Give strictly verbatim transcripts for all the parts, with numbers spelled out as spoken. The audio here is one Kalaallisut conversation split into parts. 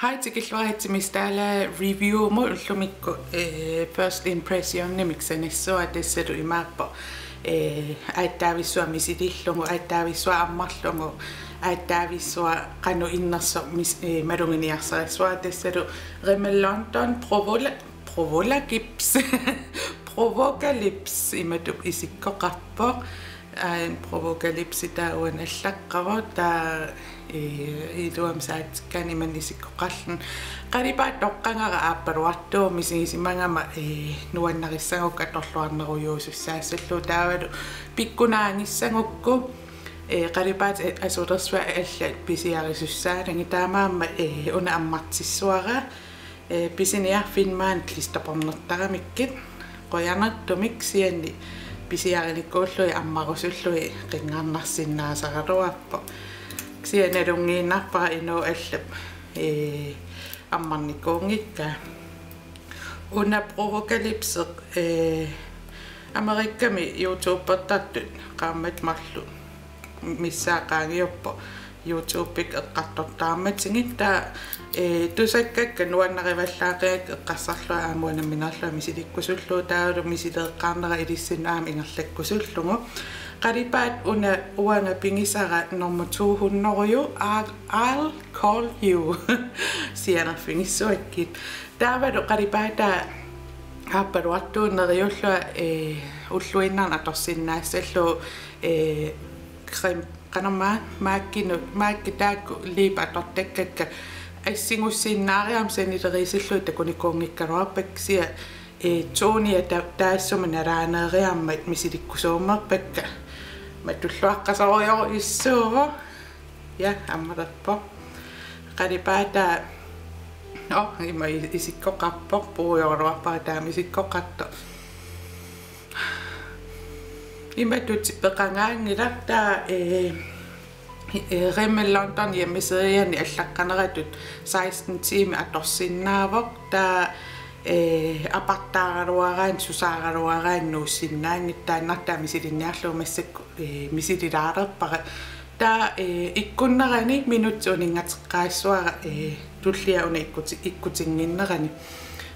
Hej, tikilluaritsi Miss Dalager reviewmut. Ullumikkut, eh, first impressionimik sanassuara, tassalu imaappoq, eh, aatsaavissuaq misilillugu, aatsaavissuaq ammarlugu, aatsaavissuaq qanoq innersoq mis-, eh, maluginiarsarissuara, tassalu Rimmel London Provola-, Provola Gips. Provocalypse imatut isikkoqarpoq. Aa, Provocalypse taava uani allaqqavoq, taava, eh, iluamik saatsikkaanni imannak isikkoqarluni. Qalipaat toqqagara aappaluartuuvoq, misigisimagama, eh, nuannarissagukku atorluarnerujuusussaassallugu, taavalu pikkunaagissagukku, eh, qalipaatit asulersuit allat pisiarisussaanagit, taamaammat, eh, una ammartissavara. Eh, pisiniarfinni maani klisterbåndertaramikkit. Qujanartumik, kisianni pisiarinikuullugit ammarusullugit qinngarnarsinnaasaraluarpoq. Kisianni nalunngiinnarpara inuup allap, eh, ammarnikuunngikkaa. Una Provocalypse, eh, Amerikami YouTubertartut qaammatit marluk missaa qaangiuppoq, YouTubekka eqqartortaarmatigit, taava, eh, tusakkakka nuannarivallaaqigakka eqqarsarlunga aamma uanga nammineerlunga misilikkusullugu, taavalu misileeqqaarnera ilissinnut aamma ingerlakkusullugu. Qalipaat una uanga pigisara nummer to hundrede, I'll, I'll call you. Sianerfigissuakkit. Taavalu qalipaataa aappaluartuuvoq neriullunga, eh, ulluinnarni atorsinnaassallugu, eh, creme, qanormaa, MAC-inut, MAC-it taakku lip atortakkakka assingussinnaariarmata sanileriisillugit takunikuunngikkaluarpakka, kisianni, eh, tonia ta-, taassuma nalaaneeriarmat misilikkusuummerpakka. Matulluaqqasorujorujussuuvoq. Ja, ammalerpoq. Qalipaataa, oh, ima i-, isikkoqarpoq, puujoraluarpara taama isikkoqartoq. Imatut tipeqangaanngilaq, taava, eh, eh, Rimmel London hjemmesidiani allaqqaneratut seksten timer atorsinnaavoq, taava, eh, apartaaraluaraanni, susaaraluaraanni nuussinnaanngitsoq, taannartaa misilinniarlugu massakkut, eh, misililaalerpara. Taava, eh, ikkunnerani minutsit uninngateqqaassuara, eh, tullia una ikkuti-, ikkutinnginnerani.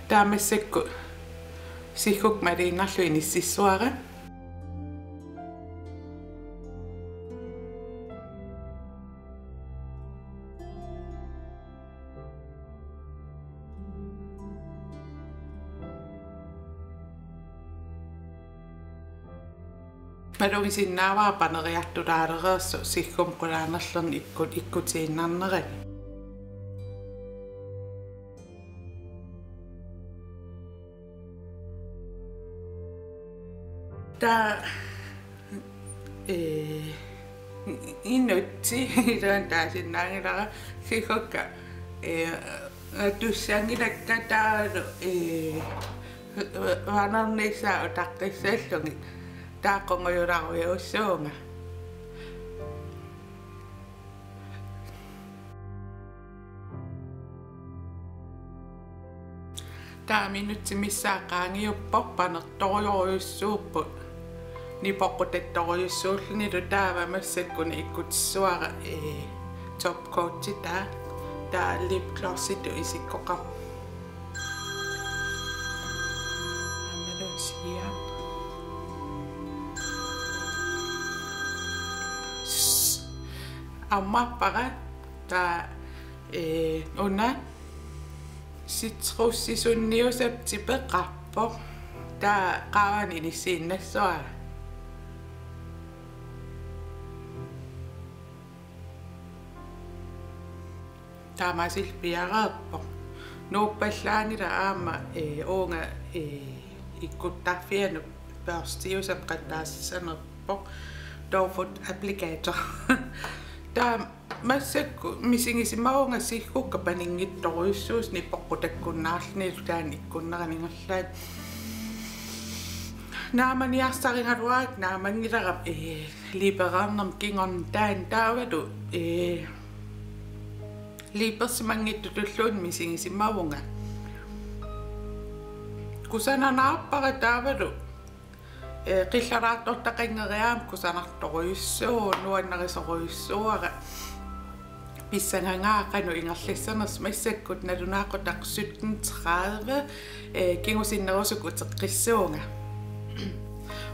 Taava massakkut siggukka maliinnarlugu inississuara. Malugisinnaavara paneriartulaalereersoq siggummi qulaanerlerni ikku-, ikkutiinnarnerani. Taava, eh, inutsit iluani taasinnaanngilara, siggukka, eh, atussanngilakka, taavalu, eh, vanarnissaa utaqqissallugit, taava qungujulaarujussuuvunga. Taava minutsit missaat qaangiuppoq, panertorujorujussuupput. Nipoqqutattorujussuullunilu, taava massakkut una ikkutissuara, eh, top coatitaa. Taava lip glossitut isikkoqarpoq. Aammalu siam. Ammarpara, taava, eh, una citrusisunniusap tipeqarpoq. Taava qaavani inissiinnassuara. Taamaasillu piareerpoq. Nuuppallaanngilaq aamma, eh, uunga, eh, ikkuttarfianut børstiusaq qataasanerpoq. Doe Foot Applicator. Taava massakkut misigisimavunga siggukka paninngitsorujussuusut nipoqqutakkunnaarlunilu taanna ikkunnerani ingerlaannaq. Naamaniarsarigaluarakku naamanngilara, eh, liipereernerma kingorna taanna, taavalu, eh, liipersimanngitsutulluunniit misigisimavunga. Kusananaarpara taavalu, eh, qillaraartortaqanngeriarmat kusanartorujussuuvoq, nuannarisorujussuuara. Pissangangaaq qanoq ingerlassanersoq. Massakkut nalunaaqutaq sytten tredive, eh, kingusinnerusukkut uteqqissuunga.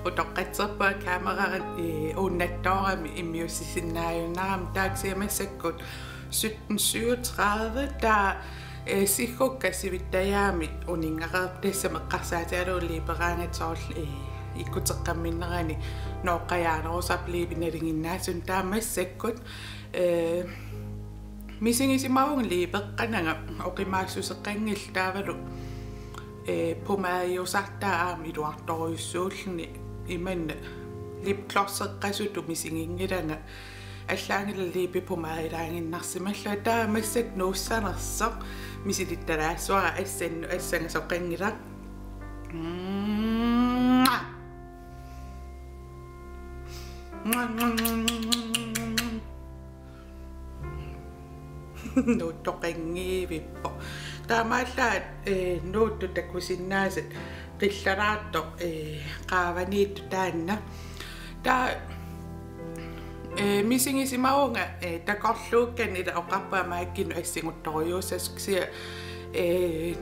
Utoqqatserpunga kamerara, eh, uunnattooramik immiussisinnaajunnaarami. Taava kisianni massakkut sytten syvogtredive, taava, eh, siggukka sivittajaamik uninngareerpoq, tassami eqqarsaatigalugu liiperaangat soorlu, eh, ikkuteqqamminnerani nooqqajaanerusarpoq liipit nalinginnaasut. Taava massakkut, eh, misigisimavunga liipeqqananga oqimaassuseqanngillat, taavalu, eh, pomadeusartaa aamma iluartorujussuulluni, imanna lipglosseqqasutut misiginngilanga, allaanngilaq liipit pomadelaaginnarsimallunga. Taava massakkut nuussanersoq misilittalaassuara, assannut assangasoqanngilaq. Nuuttoqanngivippoq. Taamaallaat, eh, nuuttut takusinnaasat qillaraartoq, eh, qaavaniittoq taanna. Taava, eh, misigisimavunga, eh, takorluukkannik, ila oqarpunga MAC-inut assingusorujussuussasoq, kisianni, eh,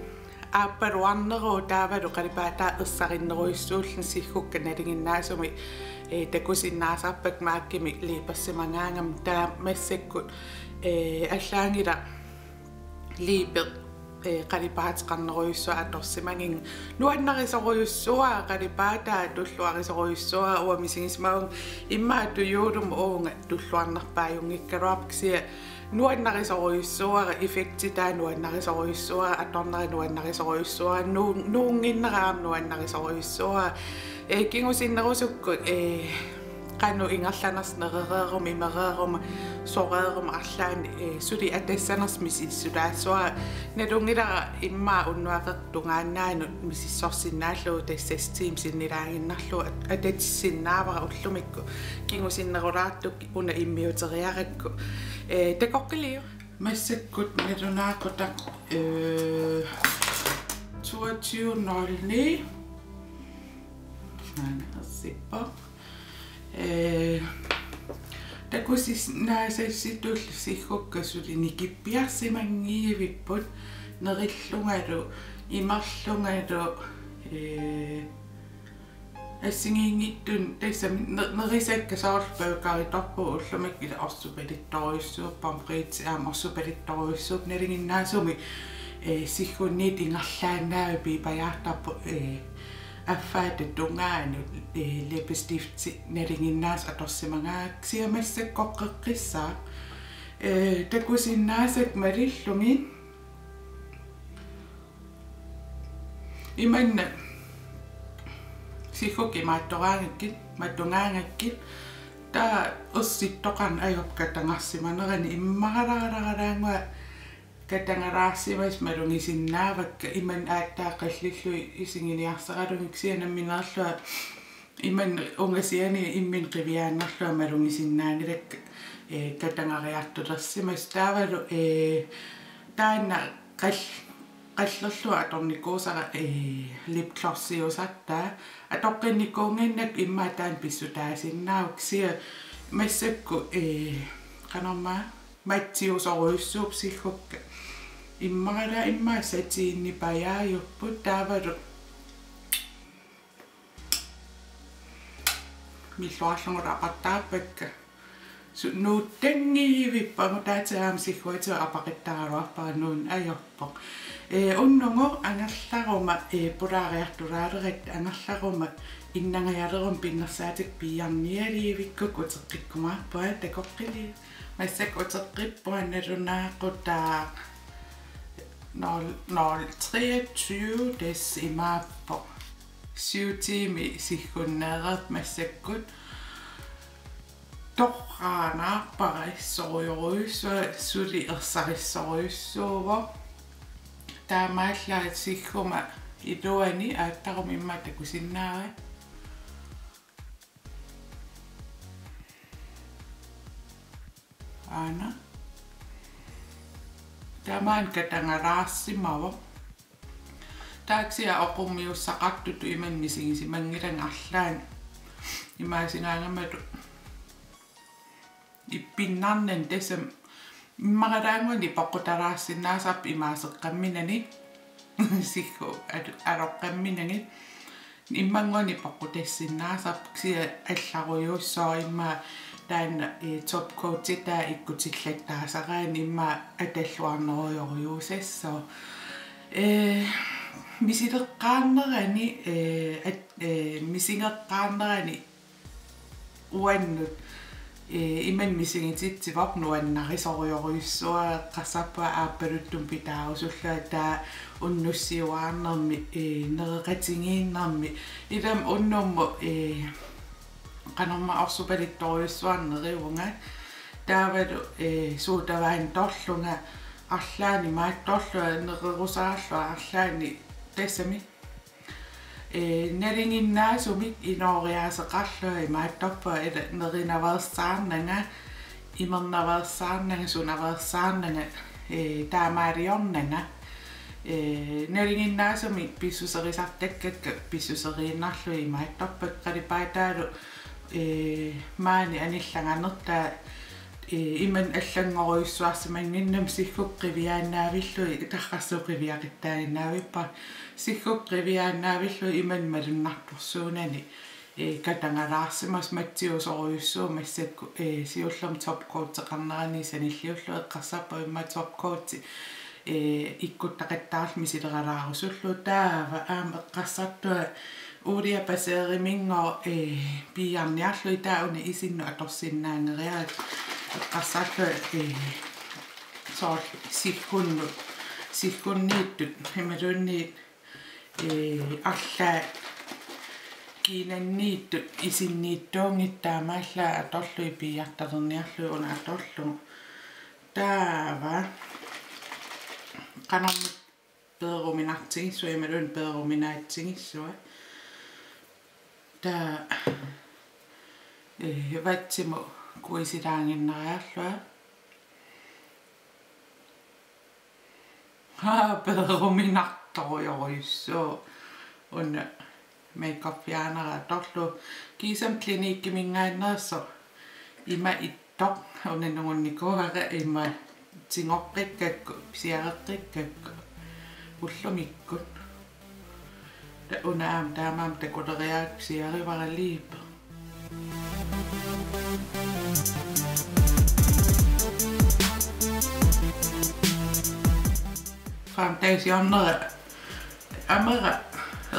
aappaluarneruvoq, taavalu qalipaataa ersarinnerujussuulluni siggukka nalinginnaasumik, eh, takusinnaasarpakka MAC-imik liipersimagaangama. Taava massakkut, eh, allaanngilaq liipeq, eh, qalipaateqarnerujussuaq atorsimagiga. Nuannarisorujussuuara, qalipaataa tulluarisorujussuuara, uanga misigisimavunga immaqa tujuuluma uunga tulluarnerpaajunngikkaluarpoq, kisianni nuannarisorujussuuara, effektitaa nuannarisorujussuuara, atornera nuannarisorujussuuara, nuu-, nuunnginnera aamma nuannarisorujussuuara. Eh, kingusinnerusukkut, eh, qanoq ingerlanersoq, nerereeruma, imereeruma, soreeruma arlaannik, eh, suli atassanersoq misissorujussuuara. Nalunngilara immaqa unnuaqeqartungaannaanut misissorsinnaallugu, tassa seks timer sinnilaaginnarlugu at-, atatissinnaavara ullumikkut kingusinnerulaartukkut una immiuteriarakku. Eh, takoqqiliuk? Massakkut nalunaaqutaq, eh, toogtyve nul ni. Naana ersippoq. Eh, takusinnaasassitullu siggukka suli nikippiarsimanngivipput, nerillungalu, imerlungalu, eh, assigiinngitsunik tassami ne-, nerisakka soorlu pajukaritorpugut, ullumikkut ila orsupalittorujussuupput, pomfritsit aamma orsupalittorujussuupput, nalinginnaasumik, eh, siggunniit ingerlaannaavik piipajaartarput, eh, affaata tungaanut, eh, læbestifti nalinginnaasut atorsimagaangakku, kisianni massakkut qoqqeqqissaaq, eh, takusinnaasakka malillugit. Imanna siggukka imaattoraangakkit, matugaangakkit, taava ersittoqarneq ajorpoq katangarsimanerani, immaralaaralaannguaq katangalaarsimasut malugisinnaavakka, imanna aatsaat qallillugit isiginiarsaralugit, kisianni nammineerlunga imanna ungasianiit imminut qiviaannarlunga malugisinnaanngilakka, eh, katangariartulersimasut. Taavalu, eh, taanna qal-, qallerlugu atornikuusara, eh, lipglossiusartaa. Atoqqinnikuunnginnakku immaqa taanna pissutaasinnaavoq, kisianni massakkut, eh, qanormaa, mattiusorujussuupput siggukka. Immaralaaq immaqa satiinipajaajupput, taavalu milluarlugulu apartaarpakka. Su-, nuuttanngivippoq, angutaatigut aamma sigguatigut apaqittaraluarpara, nuunneq ajorpoq. Eh, unnugu angerlaruma, eh, pulaariartulaaleratta, angerlaruma innangajaleruma pinnersaatikka piiarnialivikku uteqqikkumaarpunga, takoqqiliuk. Massakkut uteqqippunga nalunaaqutaq nul nul treogtyve, tassa imaappoq. Syv timer siggunneereerpoq massakkut. Torraannaarpara, issorujorujussuaq, suli ersarissorujussuuvoq. Taamaallaat sigguma iluani aattaruma immaqa takusinnaavat. Aana. Taamaammat katangalaarsimavoq. Taava kisianni oqummiussaqartutut imannak misigisimanngilanga arlaannik. Imaasigaangamalu ippinnarnani tassami Immaralaannguani poqqutalaarsinnaasarpoq imaaseqqamminani. Sigguk alo-, aloqqamminani. Immannguani poqqutassinnaasarpoq kisianni allarujussuaq immaqa taanna, eh, top coatitaa ikkutillattaasaraanni immaqa atalluarnerujorujussuusoq. Eh, misileqqaarnerani, eh, at-, eh, misigeqqaarnerani uannut, eh, imannak misigititsivoq nuannarisorujorujussuara eqqarsarpunga aappaluttumik pitaarusullunga taava unnussiuaarnermi, eh, nereqatigiinnermi. Ilami unnummut, eh, qanormaa orsupalittorujussuarnik nerivunga. Taavalu, eh, sodavandimik torlunga arlaanni maattorlunga nererusaarlunga arlaanni tassami. Eh, nalinginnaasumik inooriaaseqarlunga imaattorpunga ila nerinaveersaarnanga, imernaveersaarnanga, sunaveersaarnanga, eh, taamaaliornanga. Eh, nalinginnaasumik pissuserisartakkakka pissuseriinnarlugit imaattorpakka qalipaataalu, eh, maani anillanganertaa, eh, imannak allanngorujussuarsimannginnami siggukka qiviaannaavillugit tarrarsuup qiviaqattaaginnaavippara. Siggukka qiviaannaavillugit imannak malunnartorsuunani, eh, katagalaarsimasoq matsiusorujussuuvoq massakkut, eh, siullermik top coateqarnerani sanilliullugu eqqarsarpunga immaqa top coati, eh, ikkuttaqattaarluni misileralaarusullugu taava aamma eqqarsartunga uulia baseeriminngooq, eh, piiarniarlugit taava una isinnut atorsinnaanngeriarakku eqqarsartunga, eh, soorlu siggunnut, siggunniittut imaluunniit, eh, arlaat kiinanniittut isinniittuunngitsut taamaallaat atorlugit piiartalerniarlugit una atorlugu. Taava qanormi peeruminartigissuat imaluunniit peeruminaatsigissua. Taava, eh, vatsimut kuisilaaginnariarlunga. Haa, peeruminartorujorujussuuvoq. Una makeup-fjerner atorlugu kiisami Cliniqueminngaanneersoq ima ittoq, una nungunnikuuara ima tigoqqikkakku, pisiareqqikkakku ullumikkut. Ta-, una aamma taamaammat takuleriarakku pisiarivara liipe. Foundationera amera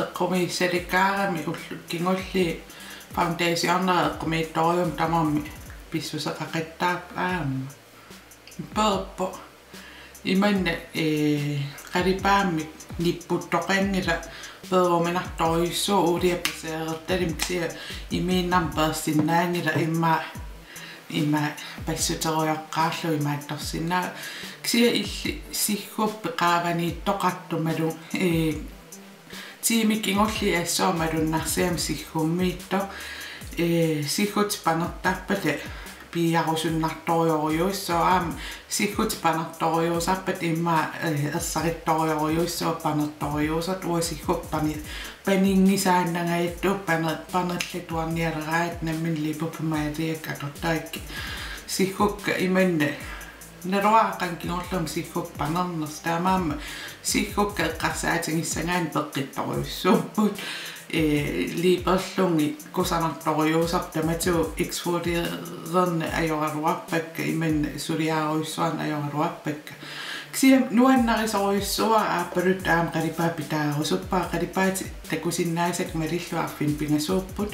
eqqumiissalikkaarami ullut kingulliit foundationera eqqumiitsorujummik tamarmik pissuseqaqattaarpoq aamma. Peerpoq. Imannak, eh, qalipaammik nipputtoqanngilaq peeruminartorujussuuvoq uulia baseerertalimmi kisianni imiinnarmik peersinnaanngilaq immaqa ima passuterujoqqaarlugu imaattorsinnaavoq. Kisianni illit sigguppit qaavaniittoqartut malu-, eh, tiimit kingulliit assut malunnarsiama siggummiittoq, eh, siggutit panertarpata piiarusunnartorujorujussuuvoq aamma siggutit panertorujussuusarpata immaqa, eh, ersarittorujorujussuuvoq panertorujussuusartut uanga siggukka pani-, paninngisaannangajattuupput paner-, panerlatuarnialeraangakkit nammineq liipupput maaliak atortarakkit siggukka imannak naluara qanoq kingorlugit siggukka panernersut taamaammat siggukka eqqarsaatigissagaanni peqqittorujussuupput, eh, liiperlugit kusanartorujussuusarput tamatigut exfoliererneq ajoraluarpakka imannak suliarujussuarneq ajoraluarpakka. Kisianni nuannarisorujussuuara aappaluttoq aamma qalipaat pitaarusuppara qalipaatit takusinnaasakka malillugit arfineq-pingasuupput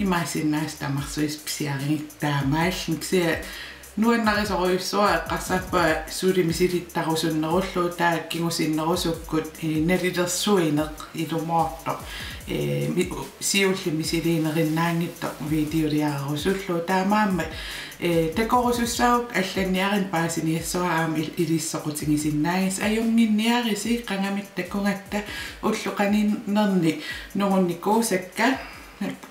imaassinnaavoq tamarsuisa pisiarigit taamaalilluni kisianni nuannarisorujussuuara eqqarsarpunga suli misilittarusunnerullugu taava kingusinnerusukkut, eh, nalilersuineq ilumoortoq, eh, mi-, siulleq misiliinerinnaanngitsoq videoliarerusullugu taamaammat, eh, takorusussaagukku allanniarineq paasiniassavara aamma il-, ilissi soqutigisinnaagisi ajunnginniarisi qangamik takugatta ullut qaninnerni nungunnikuusakka.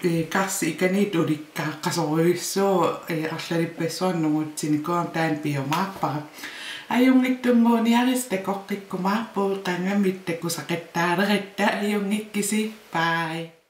Eh, karsi ikaniittoq ulikkaaqqasorujussuuvoq, eh, arlalippassuarnik nungutsinikuugama taanna piumaarpara. Ajunngitsunnguuniarisi takoqqikkumaarpugut qangamik takusaqattaaleratta ajunngikkisi. Bye.